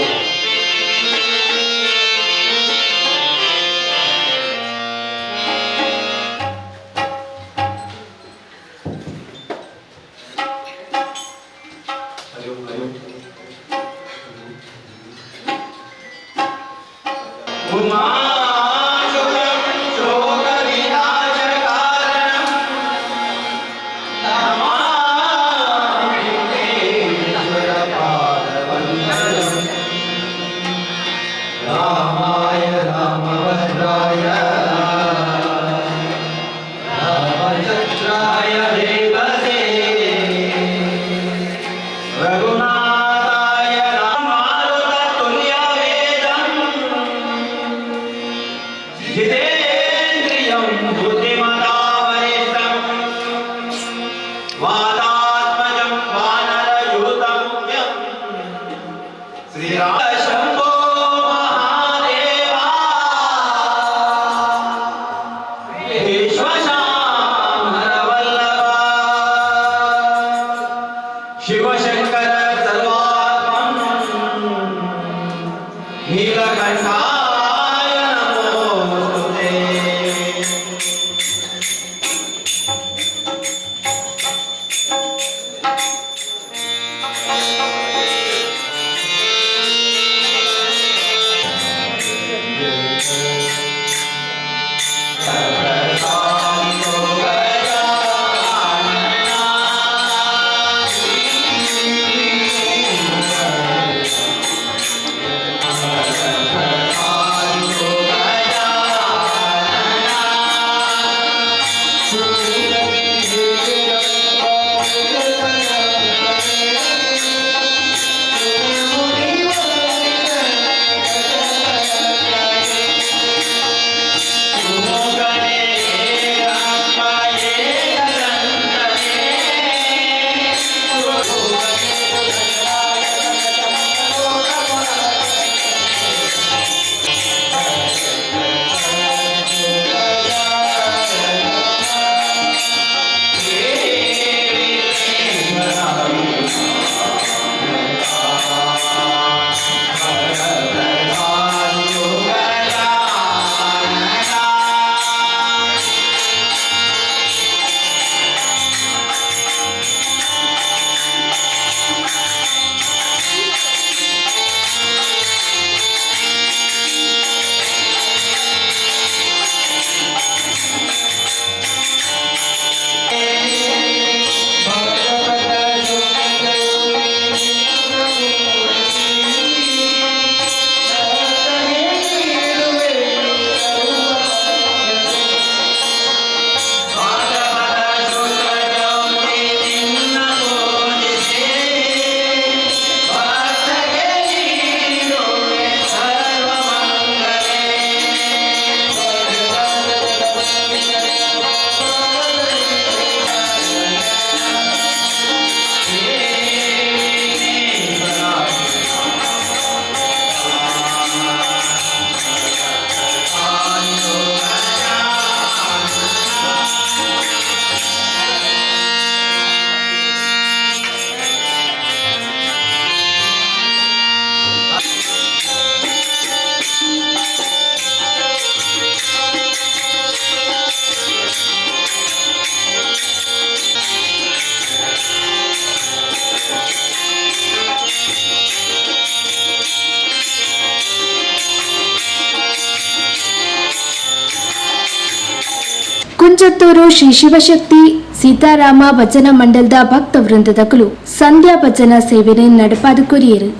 ಕುಂಜತ್ತೂರು ಶ್ರೀ ಶಿವಶಕ್ತಿ ಸೀತಾರಾಮ ಭಜನಾ ಮಂಡಲದ ಭಕ್ತ ವೃಂದದಕುಲು ಸಂಧ್ಯಾ ಭಜನಾ ಸೇವೆನೆ ನಡಪಾದು ಕೊರಿಯರು.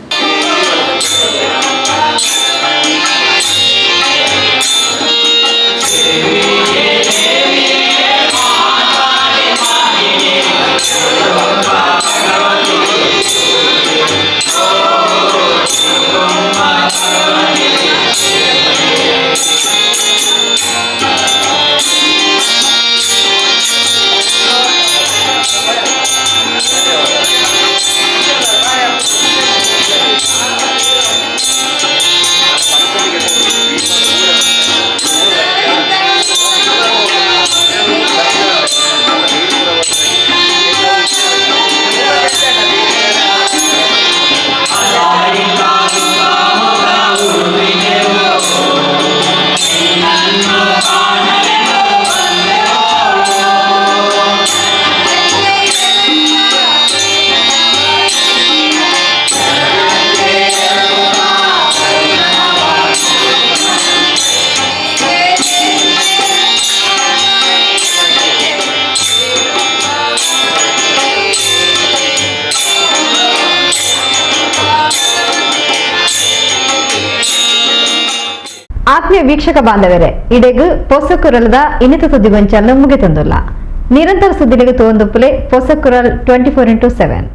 ಆತ್ಮೀಯ ವೀಕ್ಷಕ ಬಾಂಧವರೇ, ಇಡೆಗ್ ಪೊಸಕುರಲದ ಇನ್ನಿತ ಸುದ್ದಿಗೊಂಚನ್ನು ಮುಗಿತಂದುಲ್ಲ. ನಿರಂತರ ಸುದ್ದಿಗಳಿಗೆ ತೋಂದುಪ್ಪಲೆ ಪೊಸಕುರಲ್ 24x7.